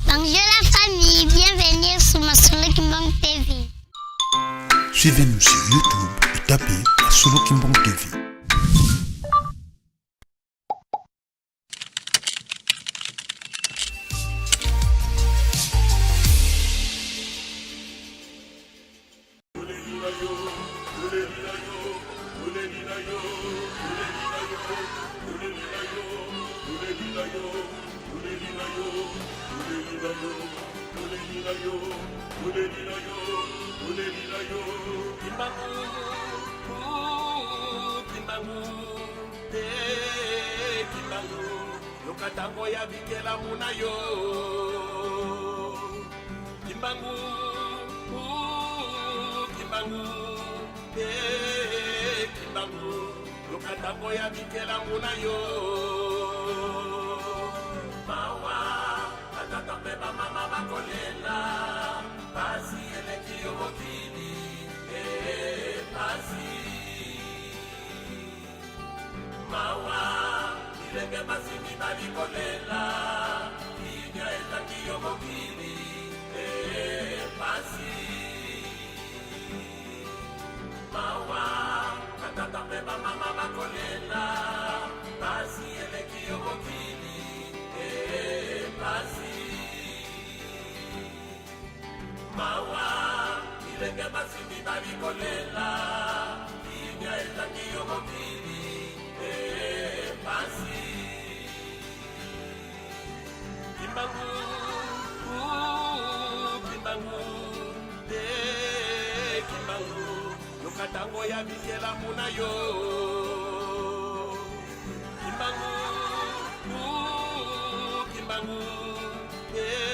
Bonjour la famille, bienvenue sur Masolo Kimbang TV. Suivez-nous sur YouTube et tapez Masolo Kimbang TV. Yoka tango ya bikelamu na yo Kimbangu, Kimbangu, eh, Kimbangu, yoka tango ya bikelamu na yo. Mawa, batata mpe bamama bakolela, pasi eleki yo mokili, eh, pasi. Mawa, bilenge basi mibali kolela, kimia ezangi yo mokili, eh, pasi. Mawa, batata mpe bamama bakolela, pasi eleki yo mokili, eh, pasi. Mawa, bilenge basi mibali kolela, kimia ezangi yo mokili, eh, pasi. Kimbangu, Kimbangu, eh, Kimbangu, yoka tango ya bikelamu na yo. Kimbangu, Kimbangu, eh.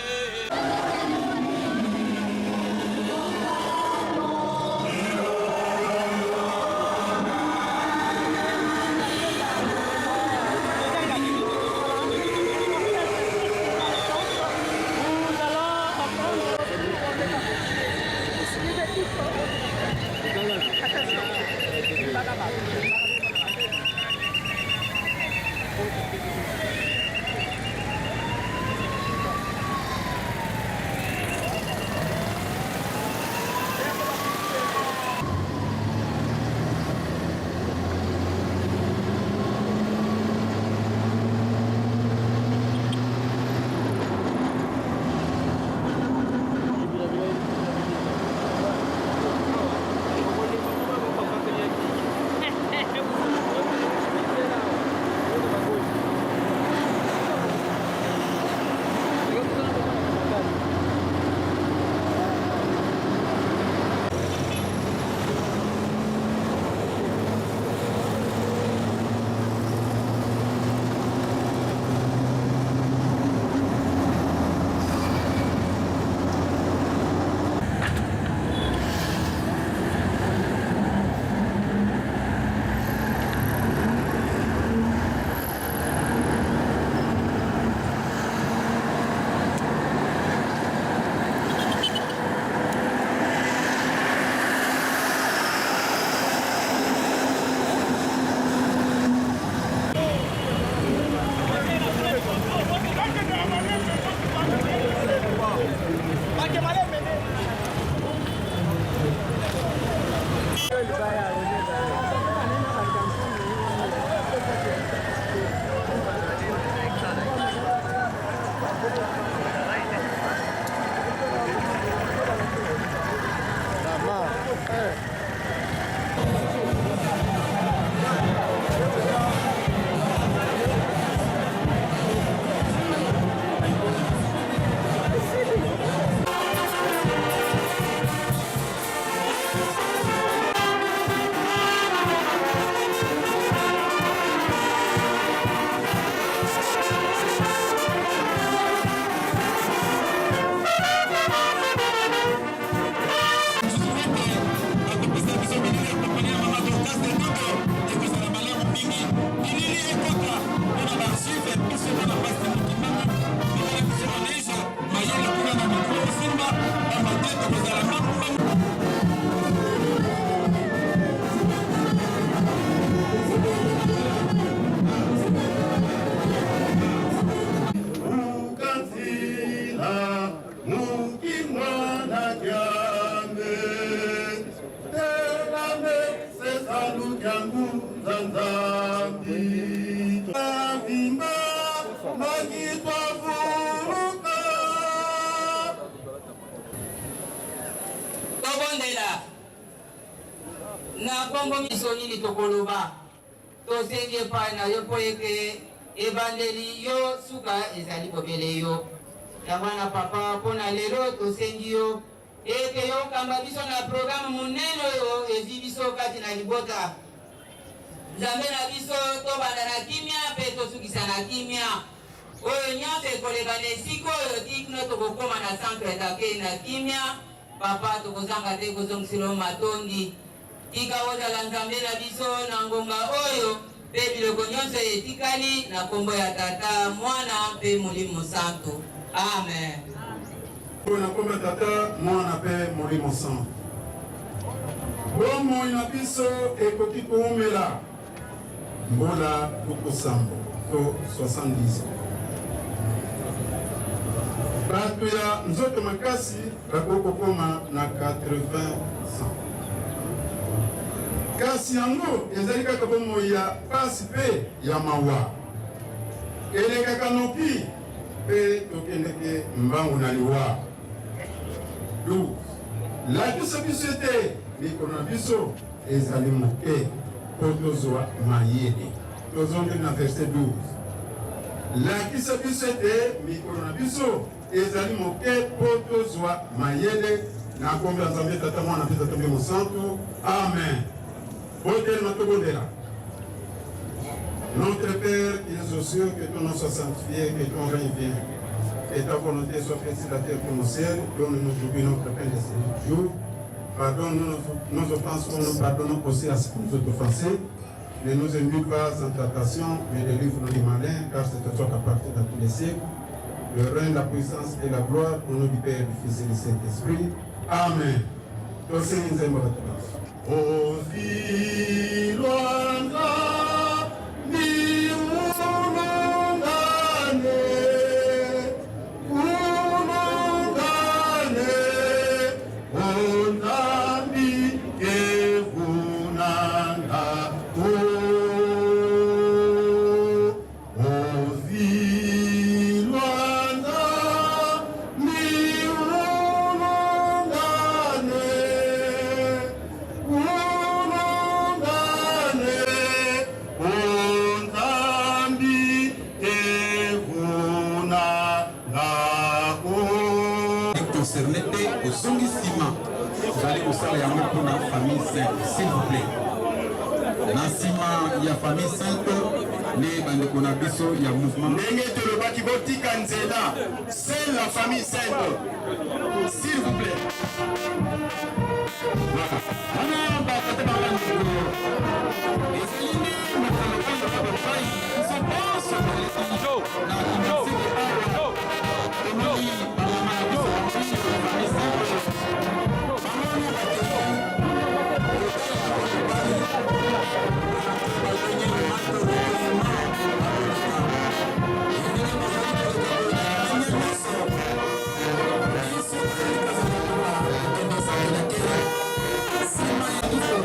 makombo miso nini tokoloba? Tosengi epai na yo mpo ete ebandeli yo suka ezali bobele yo. Yango wana papa, mpo na lelo tosengi yo ete yo okamba biso na programme monene oyo ezwi biso kati na libota. Nzambe na biso, tobanda na kimia mpe tosukisa na kimia. Oyo nyonso ekoleka na esika oyo ti kino tokokoma na centre d'accueil na kimia. Papa, tokozanga te kozongisela yo matondi. Tika ozala Nzambe na biso na ngonga oyo mpe biloko nyonso etikali, na nkombo ya Tata, Mwana mpe Molimo Santu. Amen. Mpo na nkombo ya Tata, Mwana mpe Molimo Santu. Bomoi na biso ekoki koumela mbula 70 to 70. Bato ya nzoto makasi bakoki kokoma na 80 ans. Kasi yango ezali kaka bomoi ya pasi mpe ya mawa. Elekaka noki mpe tokendeke mbangu na liwa. 12. Lakisa biso ete mikolo na biso ezali moke mpo tozwa mayele. Tozongi na verset 12. Lakisa biso ete mikolo na biso ezali moke mpo tozwa mayele. Na nkombo ya Nzambe Tata, Mwana mpe Tata mpe Mosantu. Amen. Botelema tobondela. Notre Père qui es aux cieux, que ton nom soit sanctifié, que ton règne vienne. Que ta volonté soit faite sur la terre comme au ciel. Donne-nous aujourd'hui notre pain de ce jour. Pardonne-nous nos offenses comme nous pardonnons aussi à ceux qui nous ont offensés. Ne nous induis pas en tentation, mais délivre-nous du malin, car c'est à toi qu'appartient dans tous les siècles le règne, la puissance et la gloire, au nom du Père, du Fils et du Saint-Esprit. Amen. Tosengi nzembo bato banso. Ovilwanga miulungane ulungane onambi kevunanga o ovilwanga miulungane ulungane onambi kevunanga o Concerné te, ozongi nsima. Ozali kosala yango mpona famille sainte, s'il vous plaît. Na nsima ya famille sainte nde bandeko na biso ya mouvement. Ndenge tolobaki, botika nzela, seule la famille sainte, s'il vous plaît. Voilà, wana batata bandeko, ezali nde mokolo oyo bapai biso nyonso baleki na Kimbanseke. Awa tomoni bamama na biso ya famille sainte, bango wana bakei kotala mobali bakenye manto recueillement. Bakoleka ndenge bazali koleka boye na kimia nyonso. Biso tozali kozala kokende osambela te nsima ya biso.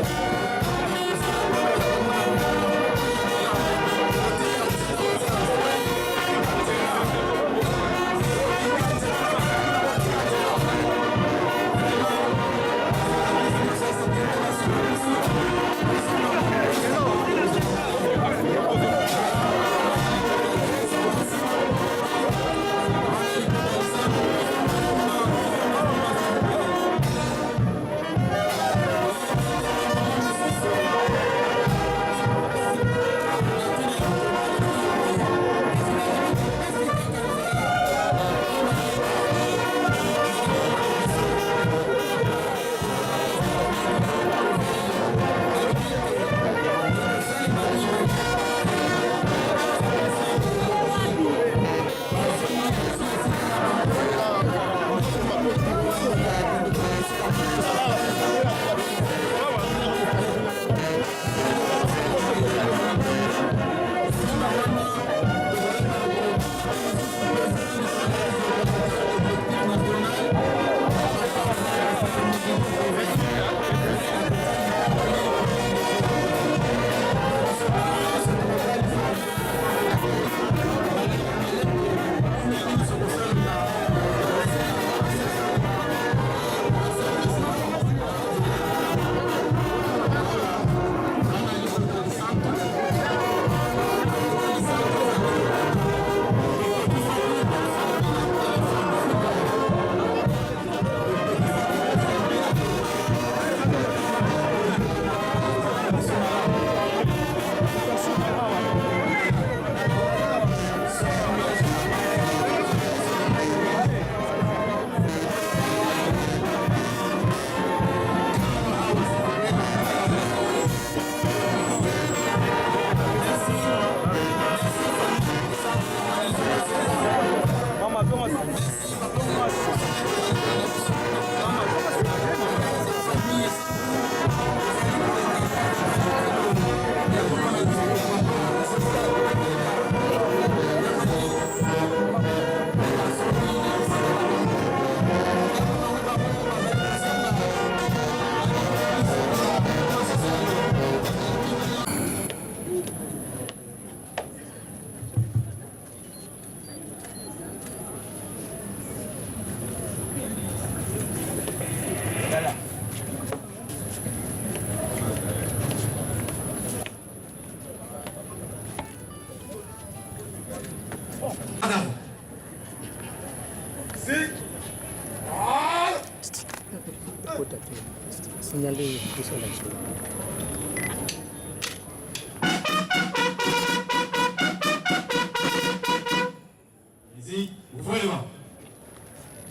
Ici, ouvrez les mains.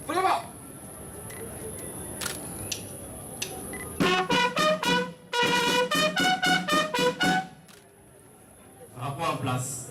Vraiment. Rapport en place.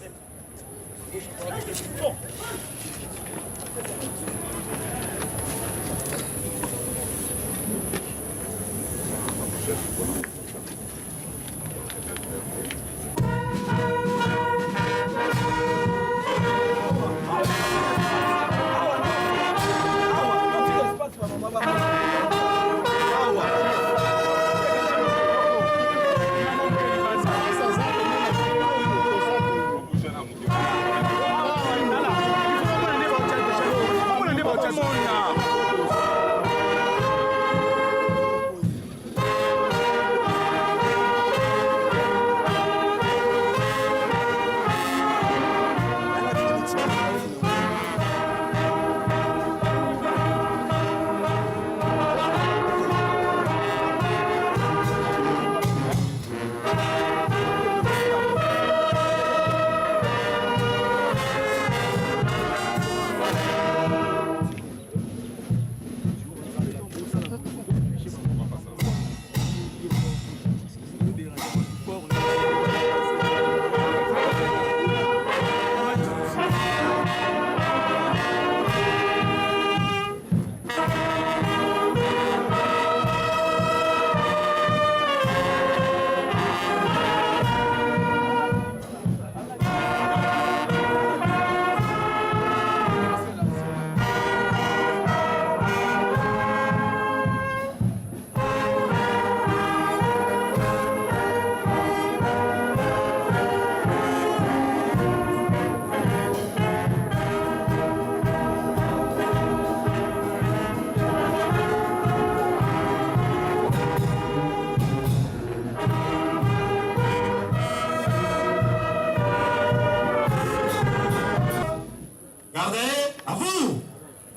Gardez à vous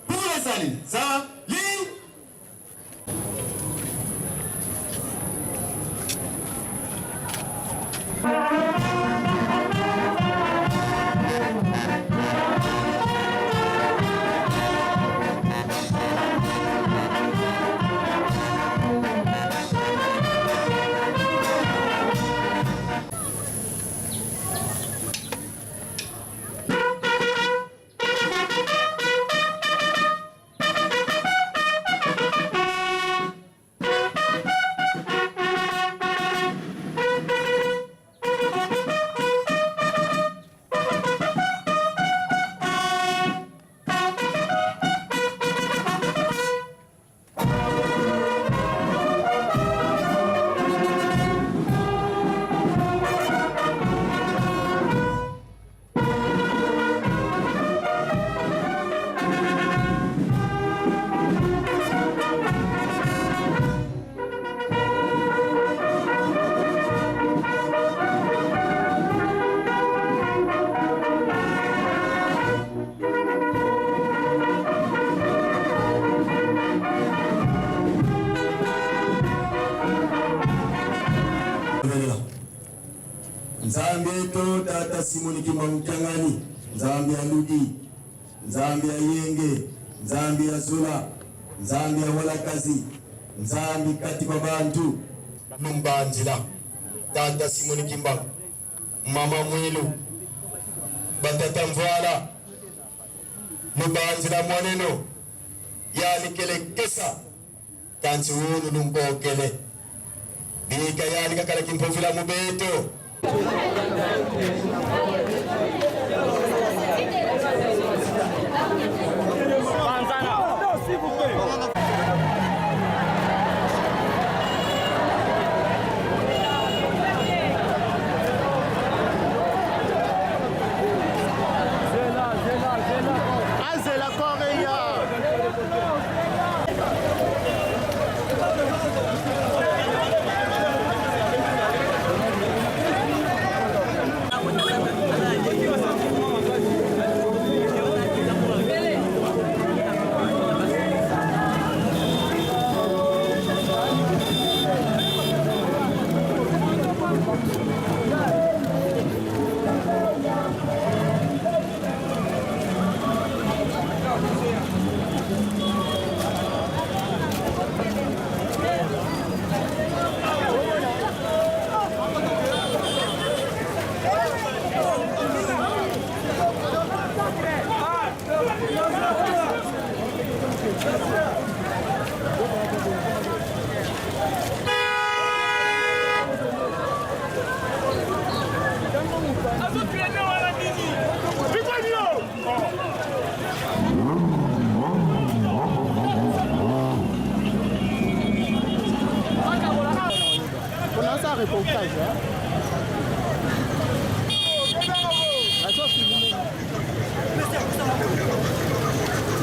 pour les saluts. Salut. Nzambe to tata Simoni Kimbangu Kiangani, Nzambe ya Ludi, Nzambe ya Yenge, Nzambe ya Zola, Nzambe ya Walakazi, Nzambe kati kwa bantu Numbanzila, tata Simoni Kimbangu, mama Mwilu, batata Mvwala, Lubanzi la mwaneno yalikelekesa kansi unu lunkokele bika yalikakala kimpofila mubeto.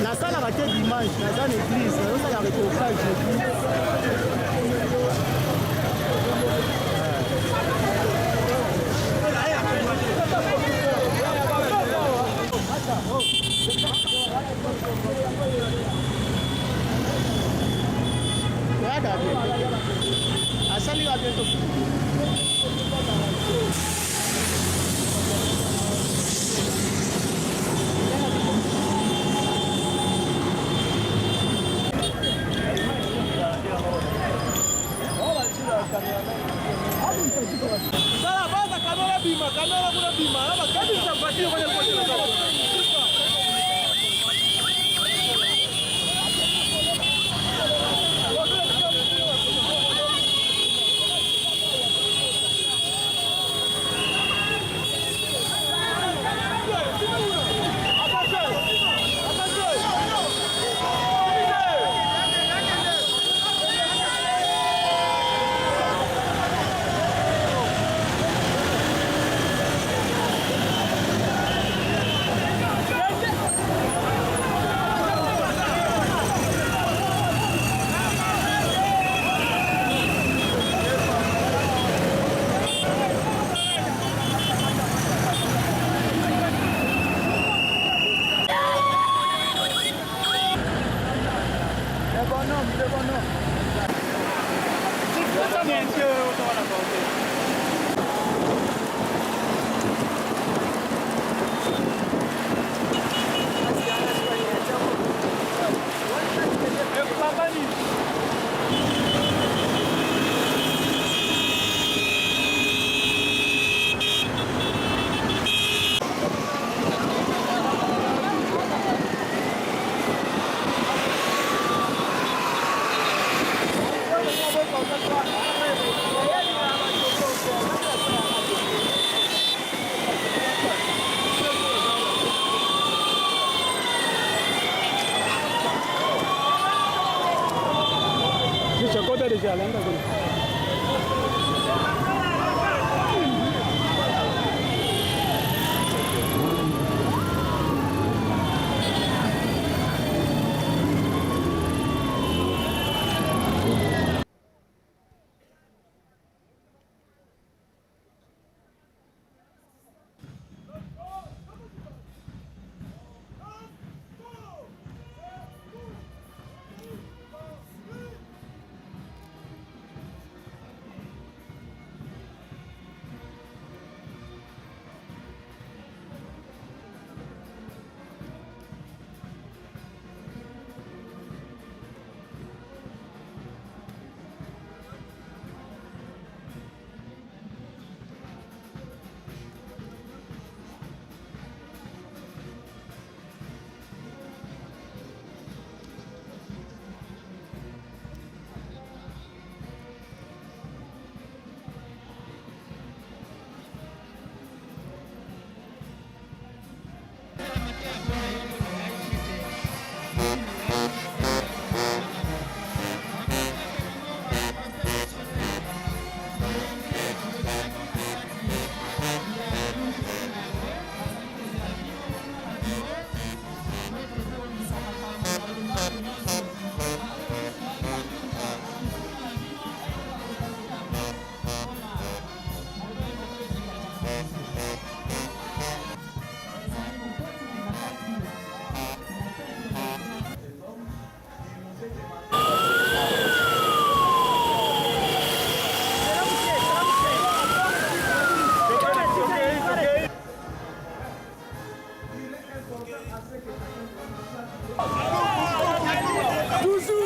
Nasalaka te dimanche, naza na église, nazosala reportage na église. Asalika bientôt.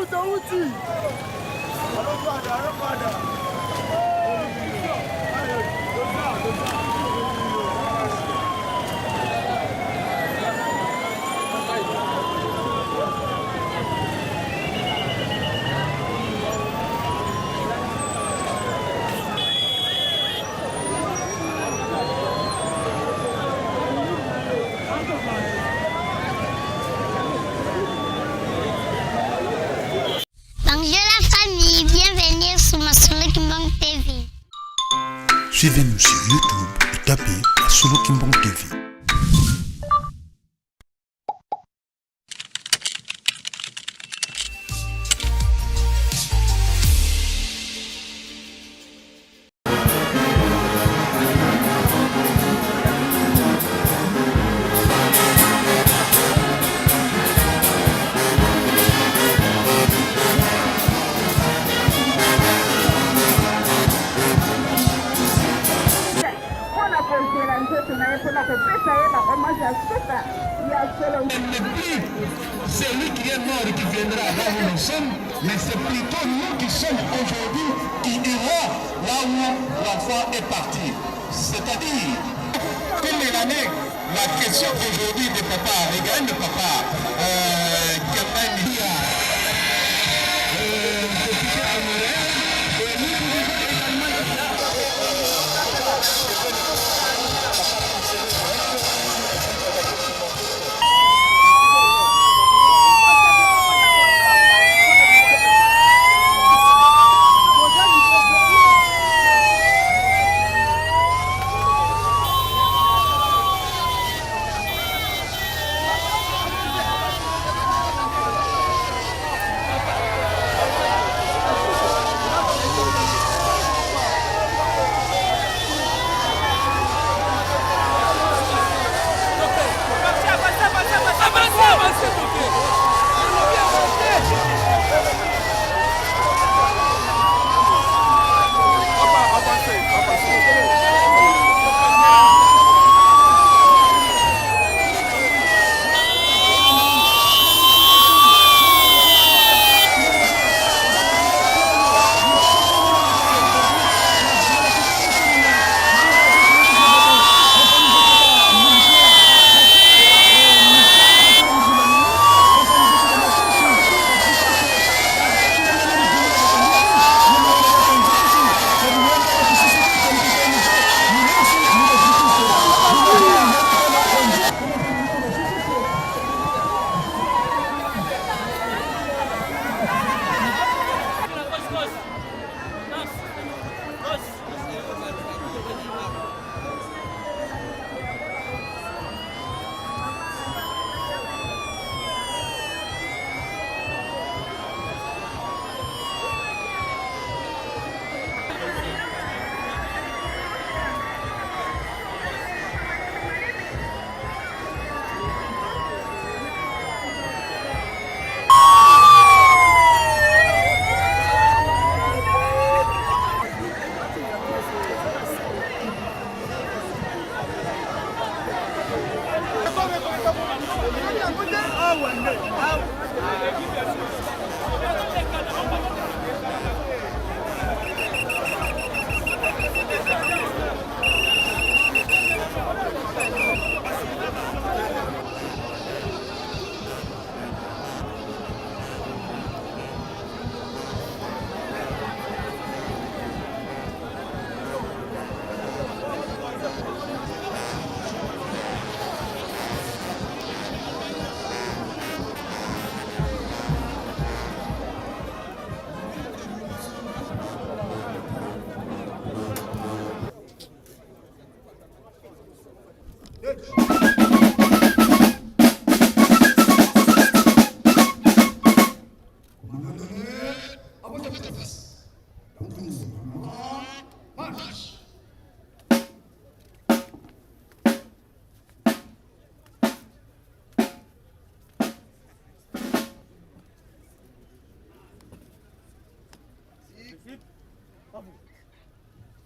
Kwilu touti. Bonjour la famille, bienvenue sur Masolo Kimbang TV. Suivez-nous sur YouTube et tapez Masolo Kimbang TV. Mpo na kozela nzoto na ye mpo na kopesa ye ba hommage ya suka ya solo. n'est plus celui qui est mort et qui viendra là où nous sommes, mais c'est plutôt nous qui sommes aujourd'hui qui irons là où l'enfant est parti. C'est-à-dire, comme il en est la question aujourd'hui de papa Reagan, de papa euh, député honoraire, et nous pouvons également...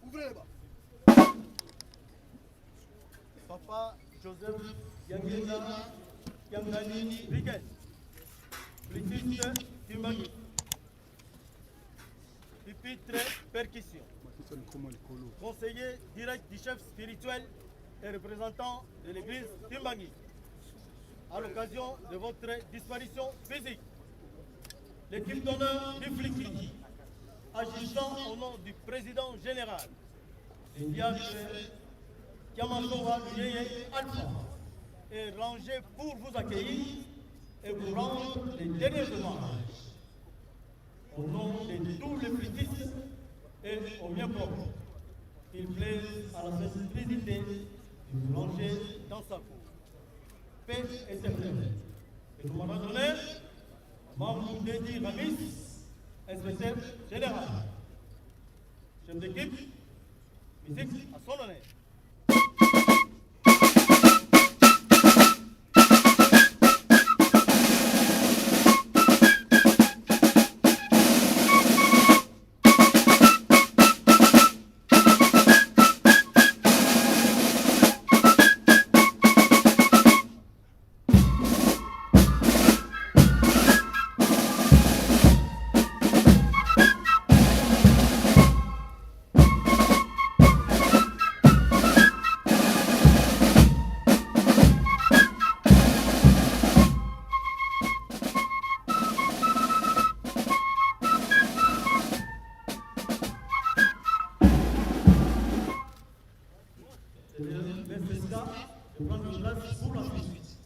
Ouvrez les bas. Papa Joseph Yangena Yanganini Riquet. Flûtiste Kimbangu. percussions. Conseiller direct du chef spirituel et représentant de l'église Kimbangi. À l'occasion de votre disparition physique, l'équipe d'honneur du Fliki, agissant au nom du président général, le diacre Kiamasova Yeye Alpha, est rangé pour vous accueillir et vous rendre les derniers hommages. Au nom de tous les fliquistes et au mien propre, il plaise à la Sainte Trinité de vous ranger dans sa cour. Paix éternelle. Et commandant d'honneur, Mamou Dedi Ramis, inspecteur général. Chef d'équipe, musique à son honneur. De prendre place pour la suite.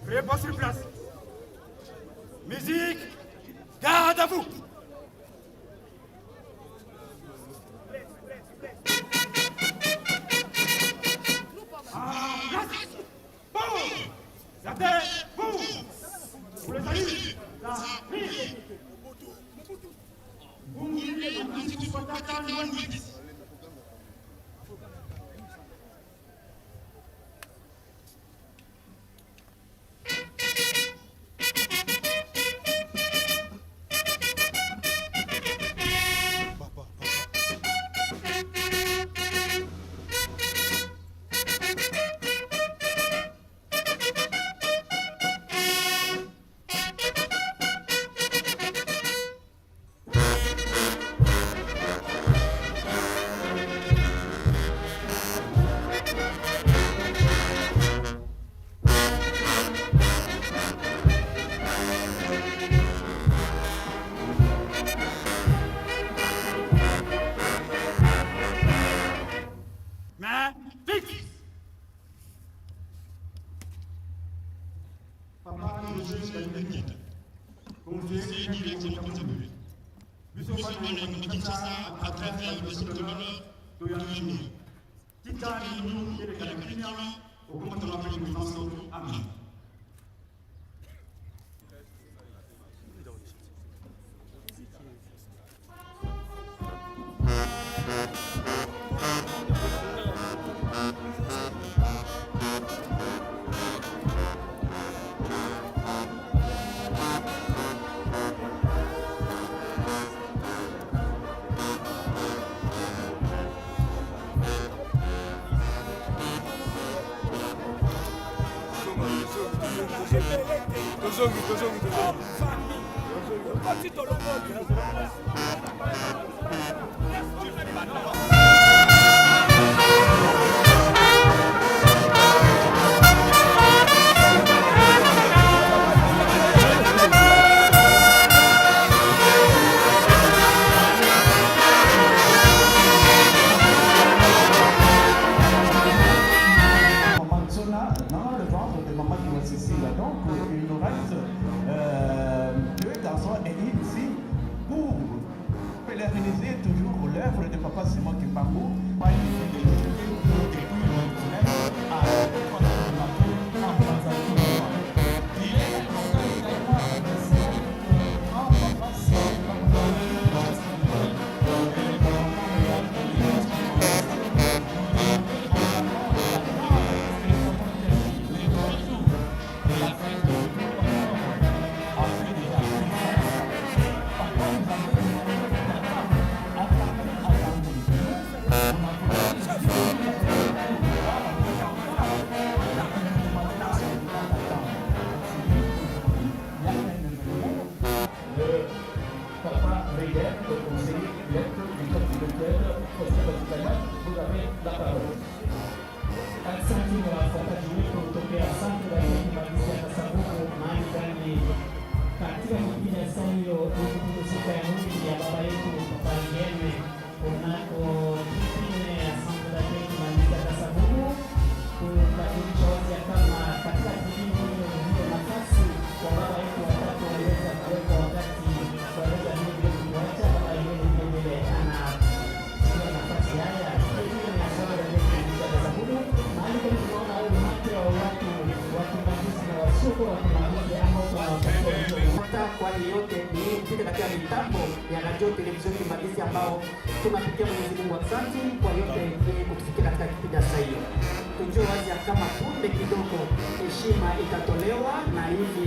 Réponse sur place. Musique, garde à vous. En place. Bon. La tête, vous. Pour le salut, la vie. Main fixe. Papa Conseiller direct à travers le Amen. Tozongi, tozongi, tozongi. Papa Simon Kimbangu depuis le 9 à 3 du matin en Mbanza. Il est important également à remercier le grand Papa Simon Kimbangu, Le papa Reagan, le conseiller direct du chef spirituel, Faustin Batikaya, vous avez la parole. Asante wafuataji wetu kutokea Centre la Kimbanguiste ya Kasavubu mahali gani katika kipindi cha saa hiyo siku ya mwili ya baba yetu Papa Ngeme kunako kipindi ya Centre la Kimbanguiste ya Kasavubu, tukajulisha wazi ya kama katika kipindi hiyo hiyo nafasi kwa baba yetu watatu waliweza kuwekwa wakati waliweza vile vile kutuacha. Baba yeye vile vile anachukua nafasi haya kipindi ya Centre la Kimbanguiste ya Kasavubu mahali kama tunaona huu umati wa watu wa Kimbanguiste na wasoko wa Kimbanguiste ambao tunawatakia kwani yote ni yeye kupita katika mitambo ya radio television Kimbanguiste ambao tunapigia Mwenyezi Mungu asante kwa yote yenye kutufikia katika kipindi cha hiyo. Tujue wazi ya kama punde kidogo heshima itatolewa na hivi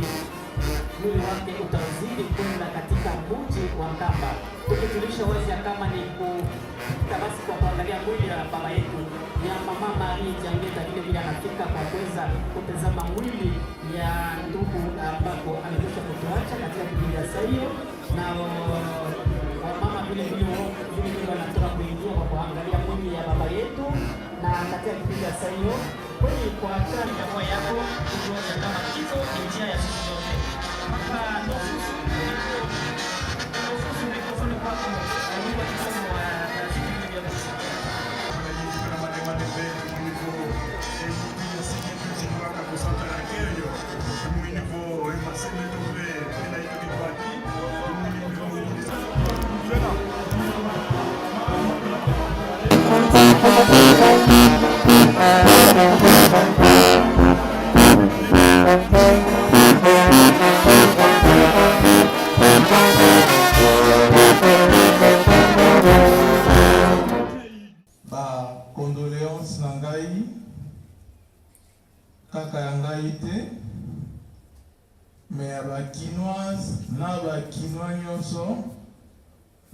mwili wake utazidi kwenda katika mji wa Nkamba, tukijulisha wazi ya kama ni kupita basi kwa kuangalia mwili ya baba yetu ya mama Marie Jangeta, vile vile anafika kwa kuweza kutazama mwili ya ndugu ambako amekwisha kutuacha katika kipindi cha hiyo, na wamama vile vile vile vile wanatoka kuingia kwa kuangalia mwili ya baba yetu, na katika kipindi cha hiyo kweli kwa achana ya yako kujua kama kifo ni njia ya sisi zote. Papa Ndofusu, Ndofusu, mikrofoni kwako, wimbo kisomo wa vitu vya kusikia. Ba condoléances na ngai kaka ya ngai te, mais ya ba Kinoise na ba Kinois nyonso,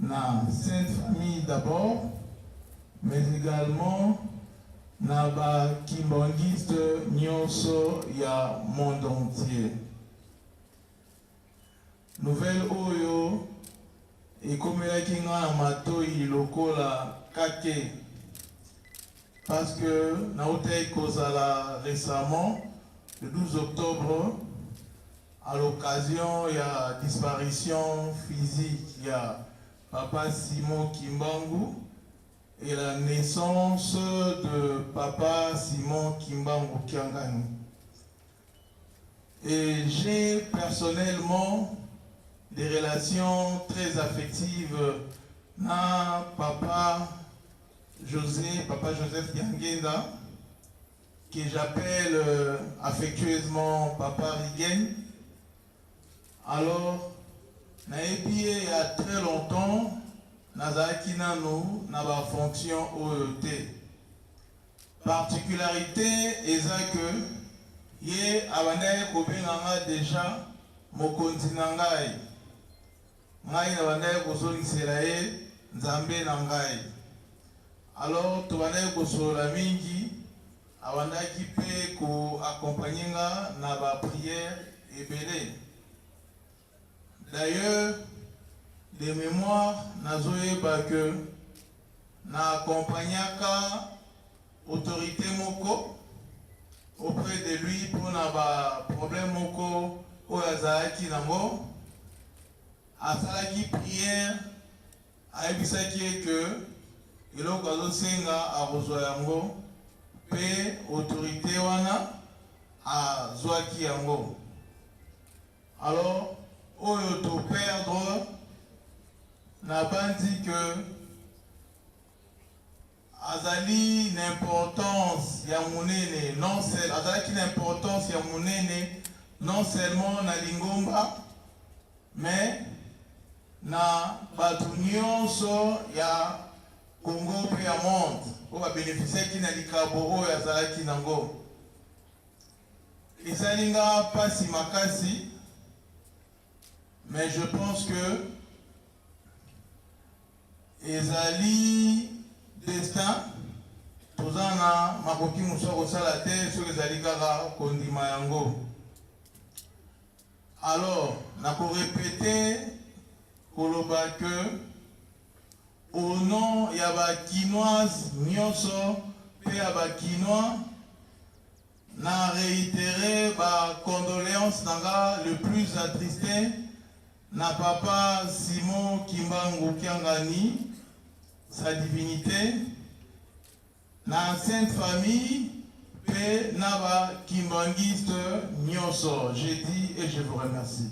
na Sainte Famille d'abord, mais également na ba Kimbanguiste nyonso ya monde entier. Nouvelle oyo ekomelaki nga na matoi lokola kake, parce que nautaki kozala récemment le 12 octobre à l'occasion ya disparition physique ya Papa Simon Kimbangu et la naissance de Papa Simon Kimbangu Kiangani. Et j'ai personnellement des relations très affectives na Papa José, Papa Joseph Diangienda, que j'appelle affectueusement Papa Rigen. Alors, nayebi ye ya très longtemps, nazalaki nanu na bafonction oyo te. Particularité eza que ye abandaki kobenga nga déjà mokonzi na ngai, ngai nabandaki kozongisela ye Nzambe na ngai. Alors tobandaki kosolola mingi, abandaki mpe koaccompagner nga na baprière ebele. D'ailleurs, de mémoire, nazoyeba que na accompagnaka autorité moko auprès de lui mpona baproblème moko oyo azalaki nango. Asalaki prière, ayebisaki ye ke eloko azosenga akozwa yango, mpe autorité wana azwaki yango. Alors oyo toperdre, nabandi que Azali na importance ya monene non seul azalaki na importance ya monene non seulement na lingomba mais na bato nyonso ya Congo mpe ya monde oyo ba beneficiaki na likabo oyo azalaki nango. Esali nga pasi makasi mais je pense que ezali destin, toza na makoki mosusu ya kosala te soki ezali kaka kondima yango. Alors nako repeter koloba que au nom ya ba kinoises nionso pe ya ba kinois, na reiterer ba condoleances na nga le plus attriste na papa Simon Kimbangu Kiangani, sa divinite, na sainte famille pe na ba kimbanguistes nionso. Je dis et je vous remercie.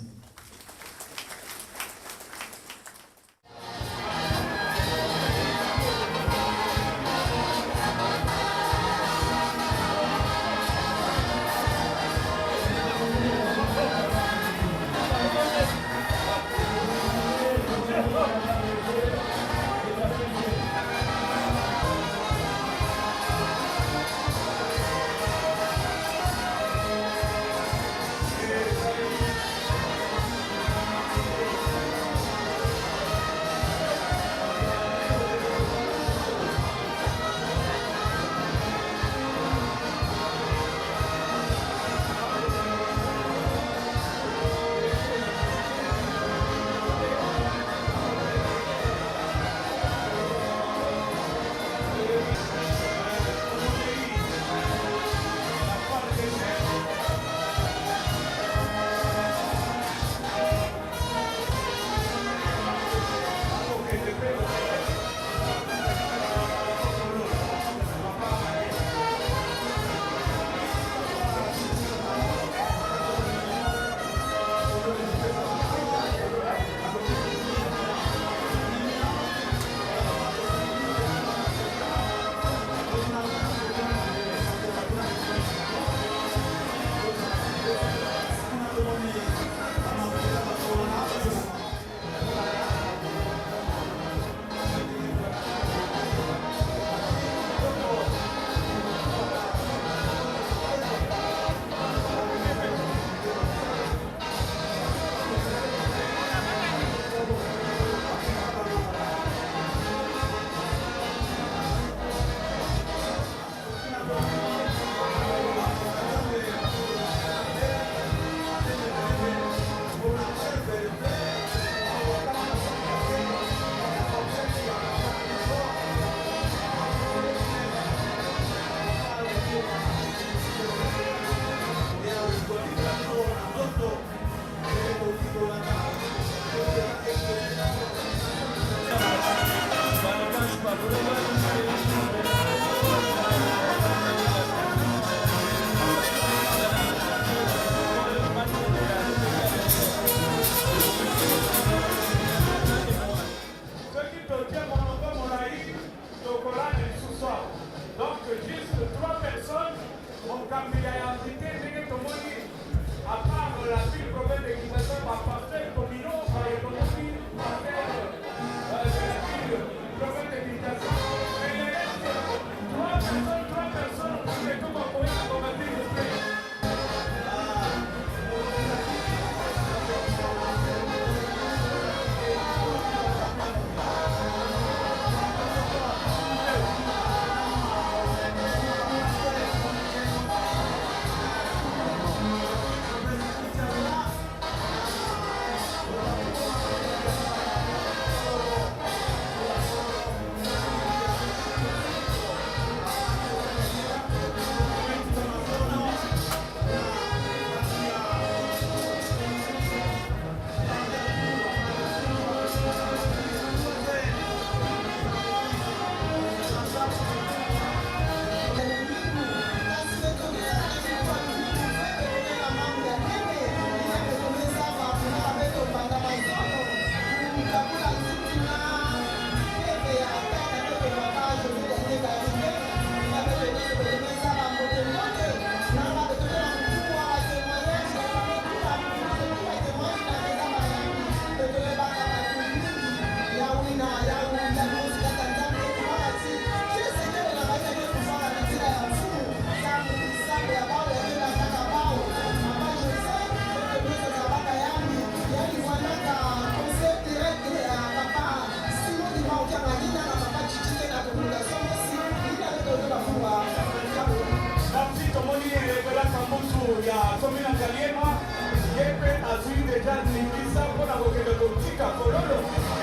deja ningisa mpona kokende kotika fololo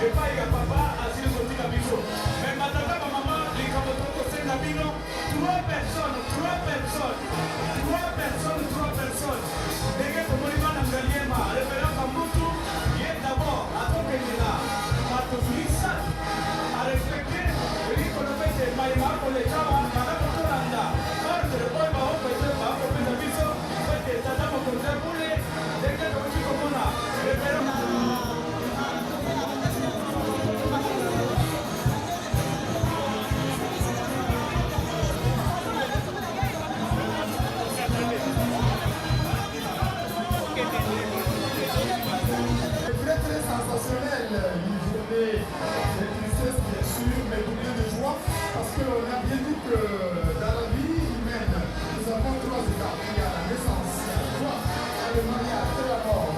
epai ya papa asili kotika biso. Me batata, bamama, likambo tokosenga bino, trois personnes, trois personnes, trois personnes, trois personnes. Ndenge tomoni bana Ngaliema, révérend Kamutu ye d'abord akokende na bato misato arespecte. Elingi koloba ete mayema akoleka awa baka totolanda ordre oyo bakopesa biso po ete tata mokonzi akule ndenge tokoki komona révérend. C'est très très sensationnel, une journée de tristesse bien sûr, mais doublée de joie, parce qu'on a bien dit que dans la vie humaine, nous avons trois étapes. Il y a la naissance, il y a la joie, il y a le mariage et la mort.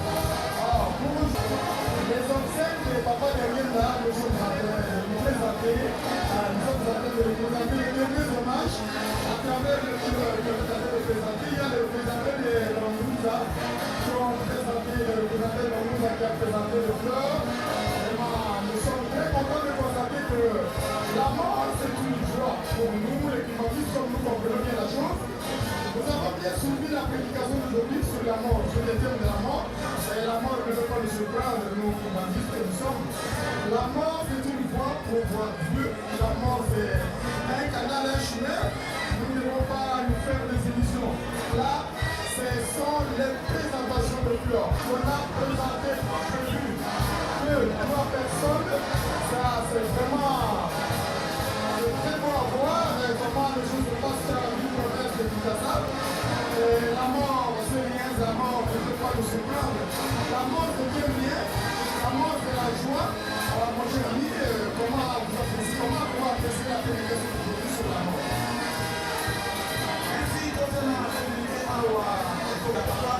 Alors, pour les obsèques de papa Derrière, nous sommes en train de nous présenter, nous sommes en train de nous présenter les derniers hommages à travers le fleur que vous avez représenté. Il y a le représentant de Rangouza qui ont présenté, le représentant de Rangouza qui a présenté le fleur. Vraiment, nous sommes très contents de constater que la mort, c'est une joie pour nous, les climatistes, comme nous comprenons bien la chose. Nous avons bien suivi la prédication d'aujourd'hui sur la mort, sur le thème de la mort. Et la mort ne veut pas nous surprendre, nous, climatistes que nous sommes. La mort, c'est une voie pour voir Dieu. La mort, c'est un canal, un chemin. Nous ne devons pas nous faire des illusions. Là, ce sont les présentations de fleurs. On a présenté prévu deux, trois personnes. Ça, c'est vraiment, c'est très bon à voir comment les choses se passent dans la vie province de Kinshasa. Et la mort, c'est rien, la mort ne peut pas nous surprendre. La mort, c'est bien bien. La mort, c'est la joie. Alors, mon cher ami, comment vous appréciez, comment apprécier la prédication d'aujourd'hui sur la mort? Merci, tozala communauté awa ekoka papa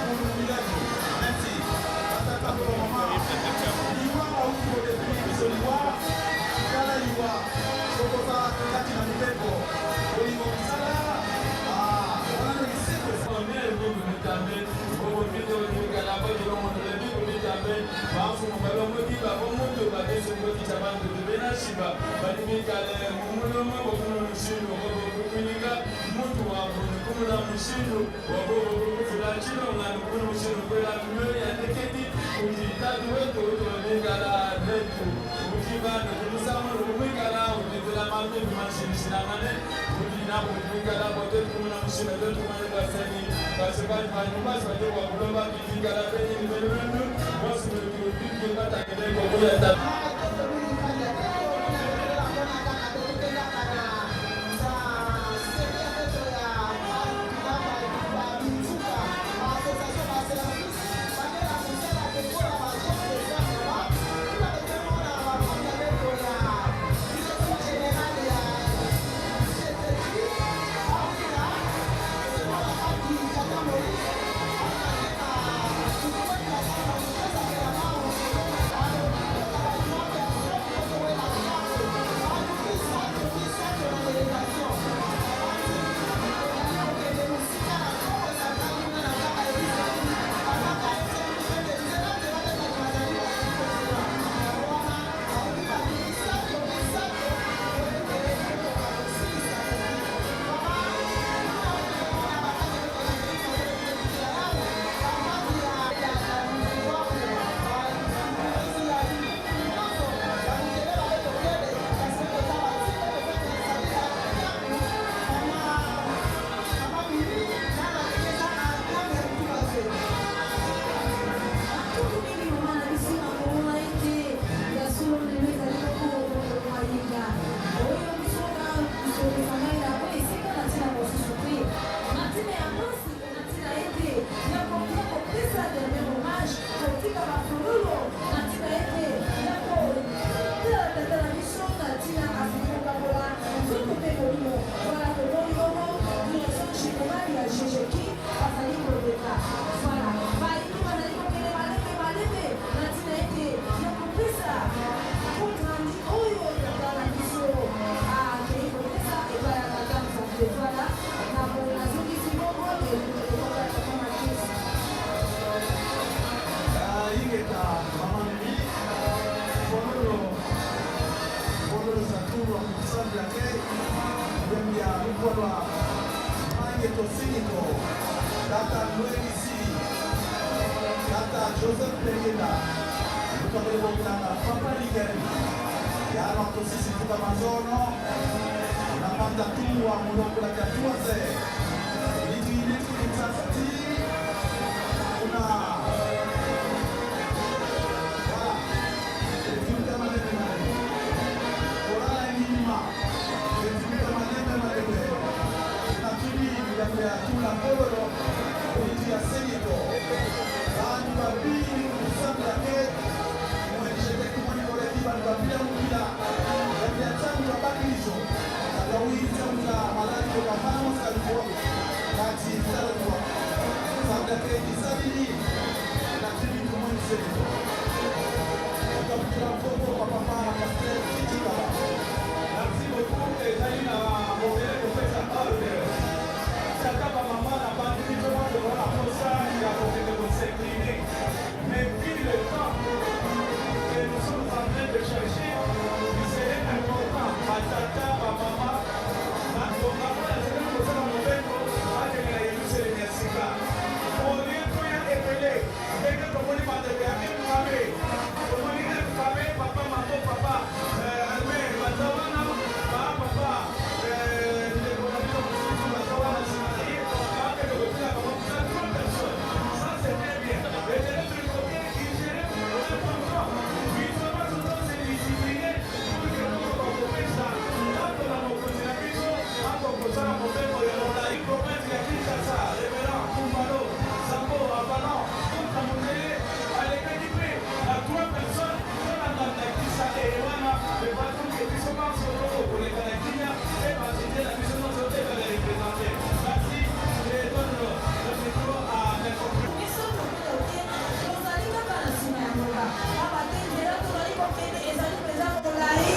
Mulumilani. Merci batata mpe bamama. Liwa auti kodefini biso liwa. Tala liwa sokoza kati na mibeko bolingo mosala wana nde liseko. Lukwalwa Mangeto Siniko Tata Noelisi Tata Joseph Pengenda Lukabele Bokilanga Papa Ligel Yalo Tosisi Fuka Mazono Napanda Tuwa Mulongo la Katuaze Litu Litu Litasati Una Merci beaucoup ezali na mobele kopesa ordre tata bamama na bandi biso nyonso toza na posa ya kokende kos'incliner, mais vu le temps que nous sommes en train de chercher, il serait important batata bamama batonga oyo azali kosala mobeko akende na Yerusalemi ya sika olie toya ebele ndenge tomoni bandeko ya MKB, tomoni MKB, papa Mako, papa Albert baza wana, ba papa ndeko na biso mosusu baza wana nsima na ye, bakende kotina bango kusa trois personnes. Ça, c'est très bien. Et de l'autre côté, il serait important biso nyonso tose discipliner pour que tokoka kopesa ntango na mokonzi na biso akokosala mobeko ya molai. Province ya Kinshasa, révérend Kumbalo Zambo Avalan Konta Mondele alekaki mpe na trois personnes tolanda ndakisa eye wana ebatunke biso banso tokokoleka na kimia mpe banzete na biso nyonso ezala représente. Merci, je donne le micro à mes confrères. Biso tokoki tozali kaka na nsima ya ngonga, pamba te nzela tozali kokende ezali mpenza molai.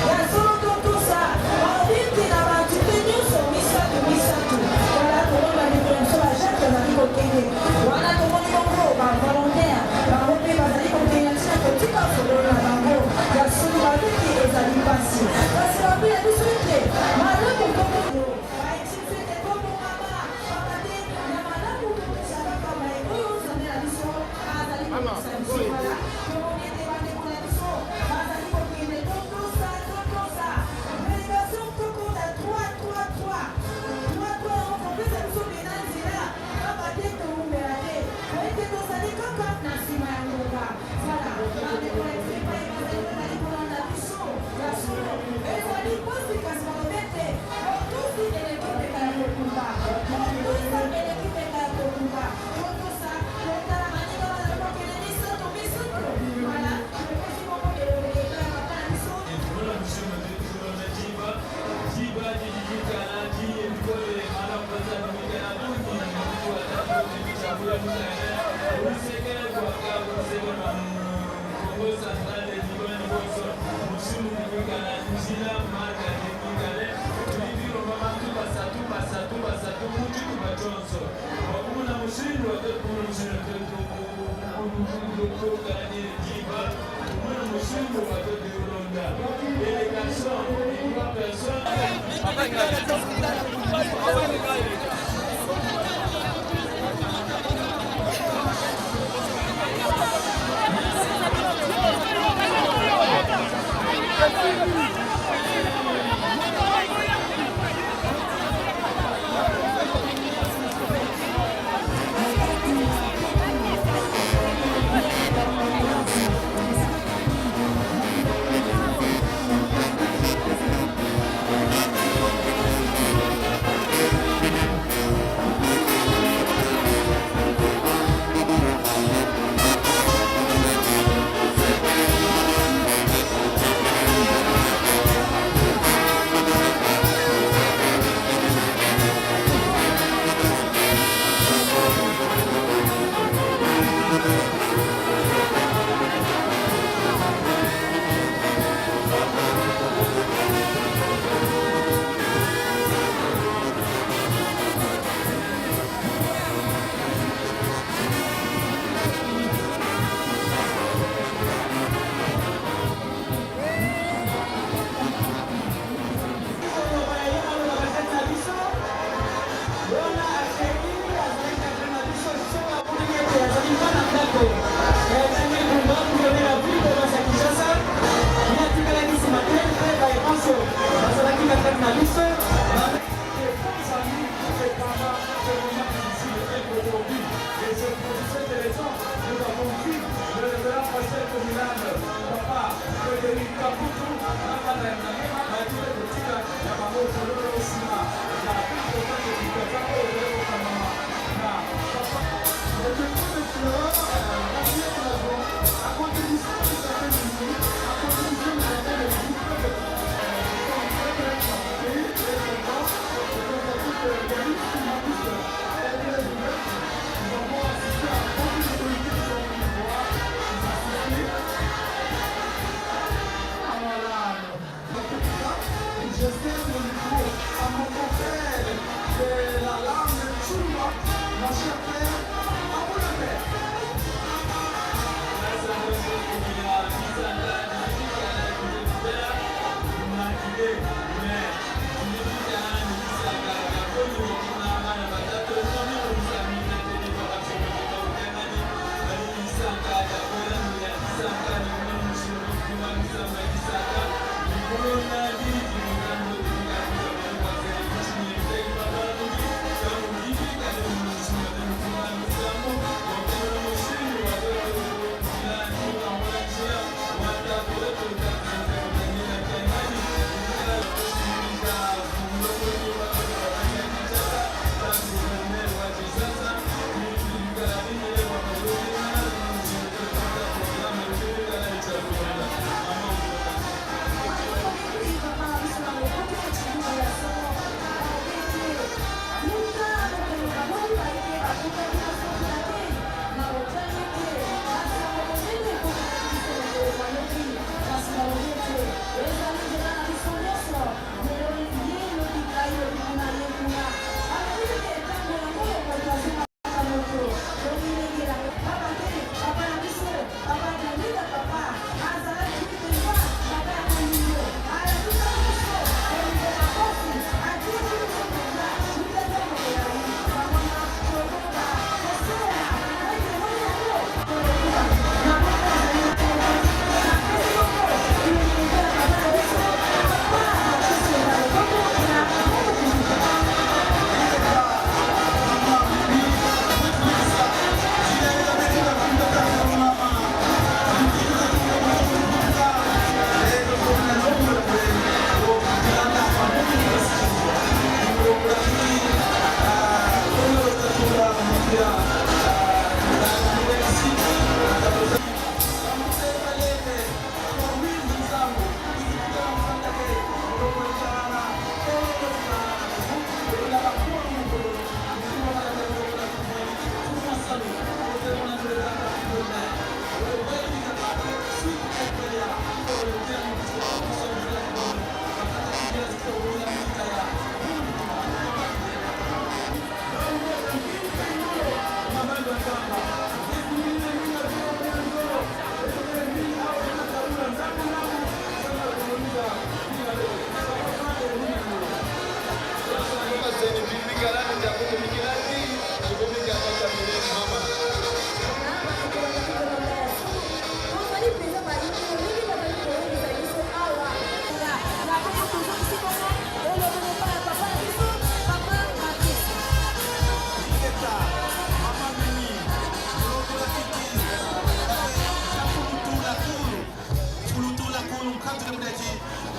Ya solo totosa babiti na banzete nyonso misato misato. Wala tomoni bandeko na biso bajacques bazali kokende wana, tomoni bongo bavolontaire bango mpe bazali kokende na ntina kotika fololo na bango. Ya solo babiti ezali mpasi, kasi babi na biso ete malamu tokoko bayebisi biso ete tobongama, pamba te na malamu totosa kaka baye oyo Nzambe na biso azali kolekisa biso. Wala tomoni ete bandeko na biso bazali kokende. Totosa, totosa délégation, tokota 3 3 3 3 3 yango kopesa biso mpena nzela, pamba te towumela te po ete tozali kaka na nsima ya ngonga. Voilà, bandeko na biso epai bazali, bazali kolanda biso. Ya solo ezali mpasi, kasi balobi ete botosi eleki mbeka ya kokumba, botosa eleki mbeka ya kokumba. Totosa, totala baninga bazali kokende misato misato. Voilà, topesi moko elongi epai ya papa na biso. Voilà, monsieur, Jiba, Jiba, Jiji, Kana, Ji, Nkole, Madame Baza, Mikana, Bungi, Kongo Central, Jiba, Niboso, Musumu, Mikana, Nzila, Marka, Mikale, Tulibiro, Mama, Tuba, Satu, Basatu, Basatu, Mutu, Bajonso. Wakumuna mushindu, watekumuna mushindu, Kana, Jiba, Kumuna mushindu, watekulonda. Délégation, trois personnes.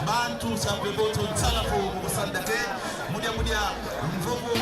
Bantu sampeboto nsalafu mukusanda te mudia mudia mvovo.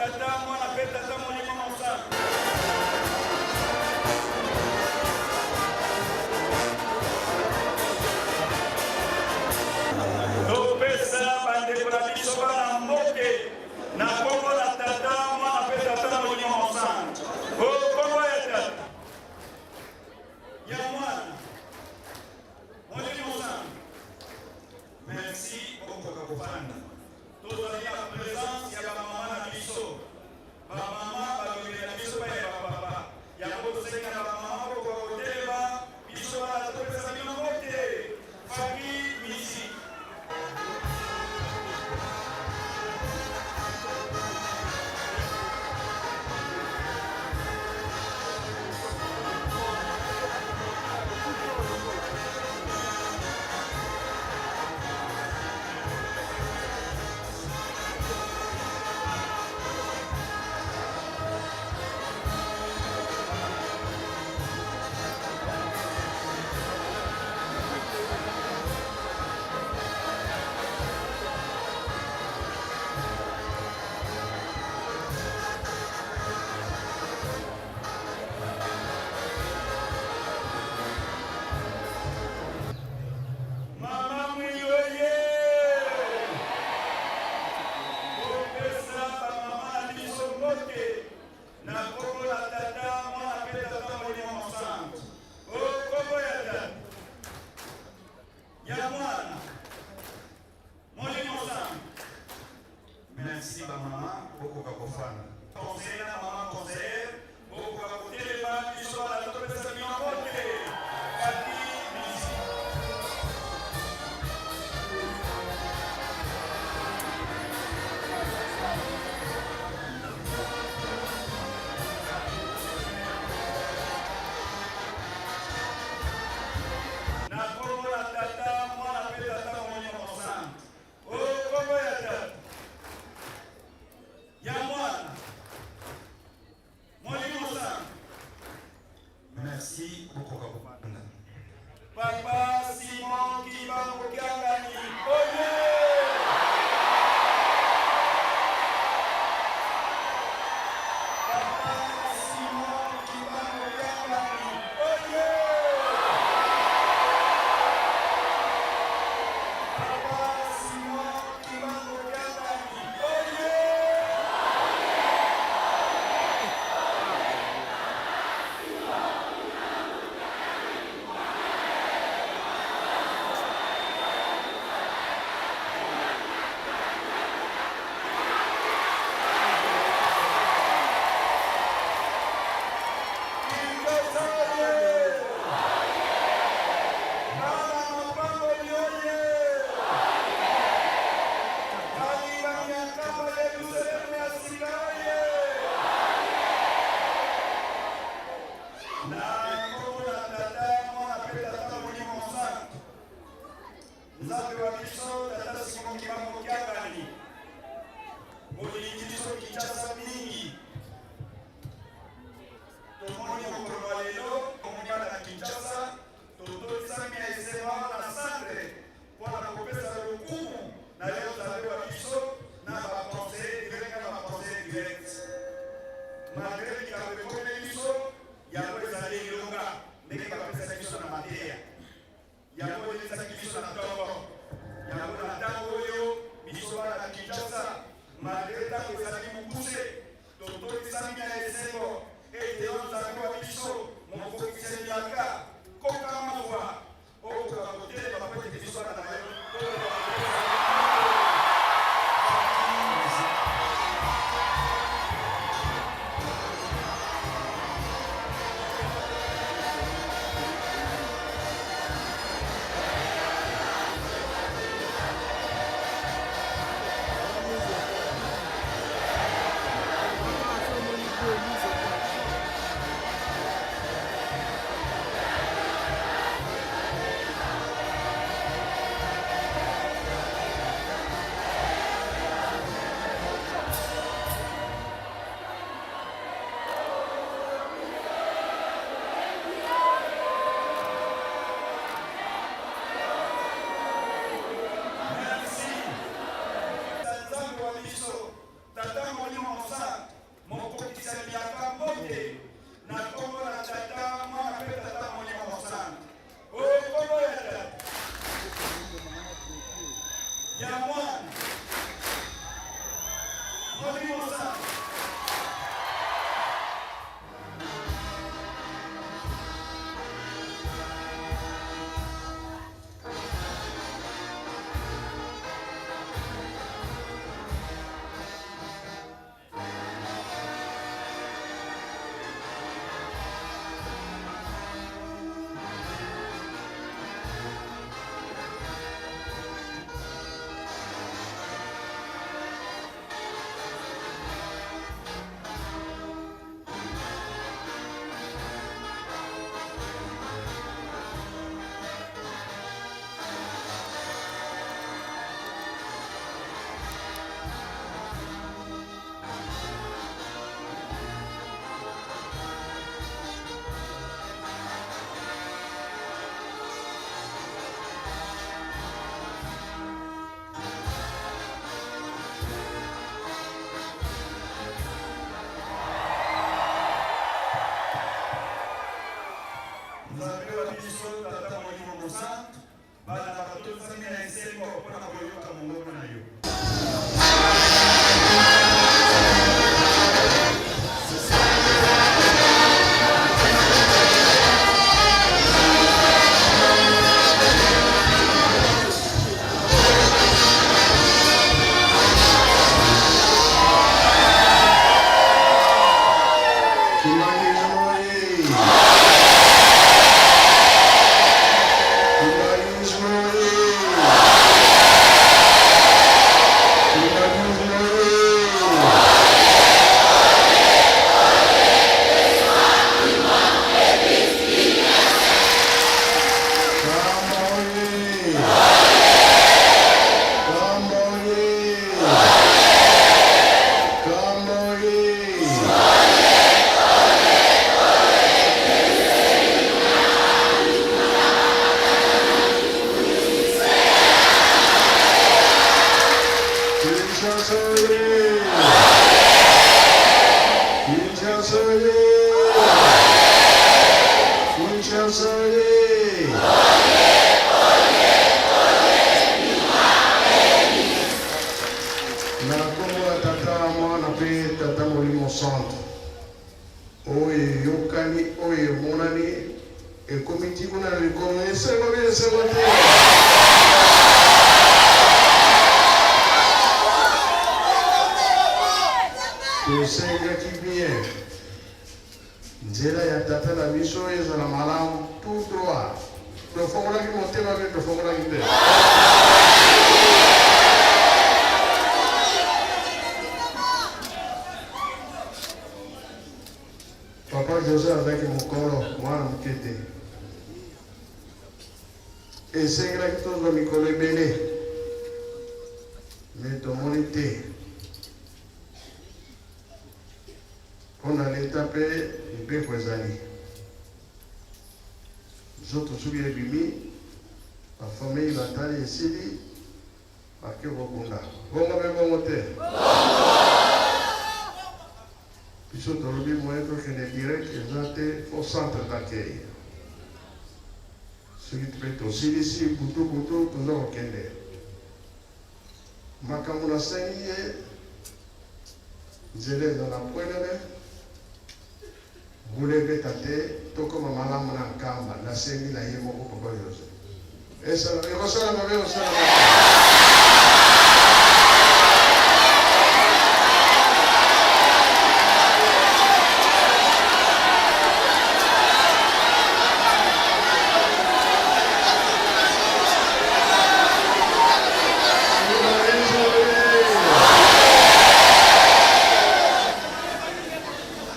Tata, Mwana mpe Tata Molimo Mosantu. Topesa bandeko na biso bana mbote na nkombo na Tata, Mwana mpe Tata Molimo Mosantu. O nkombo ya Tata, ya Mwana, Molimo Mosantu. Merci, bokoka kofanda. Tozali na presence ya bamama na biso, bamama balobeli na biso mpe ya bapapa. Yango tosengi na bamama bokoka kotelema, biso bana topesa bino mbote. Famille musique. Mama Mwiyoye, kopesa bamama na biso mbote na nkombo na Tata, Mwana mpe Tata Molimo Mosantu. O nkombo ya Tata, ya Mwana, Molimo Santu. Merci bamama, bokoka kofanda. Conseiller na mama conseillère, bokoka kotelema, biso bana topesa bino mbote. Famille musique. Na nkombo na Tata, Mwana mpe Tata Molimo Mosantu. O nkombo ya Tata, ya Mwana, Molimo Mosantu. Merci, bokoka kofanda. Papa Simon Kimbangu Kiangani, oye! Papa Simon Kimbangu Kiangani, oye! Papa Simon Kimbangu Kiangani, oye! Nzambe wa biso Tata Simon Kimbangu Kiangani, bolingi biso Kinshasa mingi. Tomoni mokolo ya lelo tomoni bana na Kinshasa totolisami na esengo awa na centre mpona kopesa lokumu na yo Nzambe wa biso na baconseiller direct na baconseiller direct. Malgré likambo ekomeli biso, yango ezali elonga ndenge bapesaki biso na mateya, yango elesaki biso na ntongo, yango na ntango oyo biso bana na Kinshasa, malgré ntango ezali mokuse. Ya Mwana, Molimo Santu. Nzambe wa biso, Tata Molimo Mosantu, bana batondisami na esengo mpo na koyoka mongongo na yo. Na nkombo ya Tata, Mwana mpe Tata Molimo Santu, oyo eyokani, oyo emonani, ekomi ti kuna na likolo. Esengo bino, esengo te? Tosengaki bien nzela ya tata na biso ezala malamu, tout droit. Tofongolaki motema mpe tofongolaki te. Papa Jose azalaki mokolo, mwana moke te. Esengelaki tozwa mikolo ebele, me tomoni te mpo na leta mpe mibeko ezali nzoto. Soki ebimi, bafamille batali, esili, bake kokunda. Bongo mpe bongo te, biso tolobi moyen tokende direct eza te, fo centre d'accueil. Soki mpe tosilisi butu butu, toza kokende. Makambo nasengi ye, nzela ezala pwelele, mbula ebeta te, tokoma malamu na Nkamba. Nasengi na ye moko papa Jose, esala, ekosalama mpe ekosalama.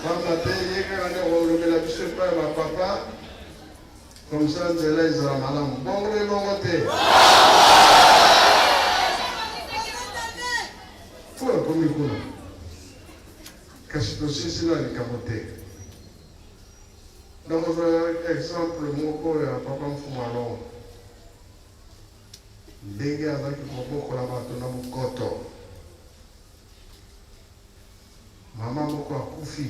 Pamba te ye kaka nde akolobela biso epai ya bapapa, comme ça nzela ezala malamu. Bongo mpe bongo te, mpo ekomi kuna, kasi tosilisi na likambo te. Nakozwa exemple moko ya papa Mfumu Alongo, ndenge azalaki kobokola bato na mokoto. Mama moko akufi,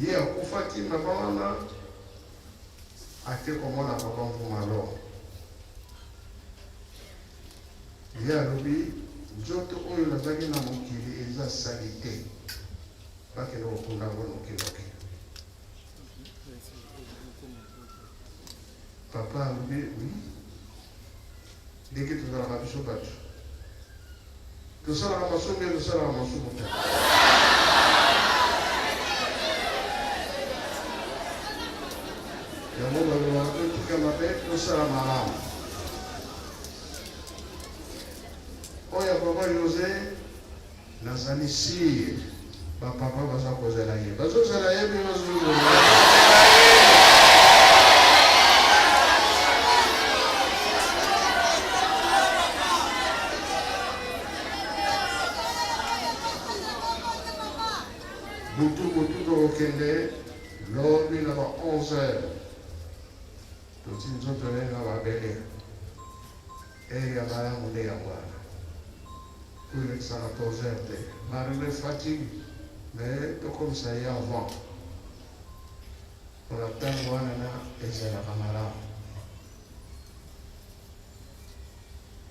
ye akufaki, mama wana ake komona papa Mfumu Alongo. Ye alobi nzoto oyo nazalaki na mokili eza salite, bakende kokunda yango nokinoki. Papa alobi oui, ndenge tozalaka biso bato tosalaka masumu mpe tosalaka masumu te. Yango balobaka totika mabe tosala malamu. Oyo ya papa Jose nazali sire ba papa baza kozela ye bazozela ye mpe bazozela ye. Butu butu tokokende lobi na ba 11 heures toti nzoto na ye na mabele. Heure ya malamu nde yango wana. Kolekisa 14 heures te. Malgre fatigue, mais tokomisa ye avant. Pona tango wana na ezalaka malamu.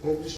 Po biso.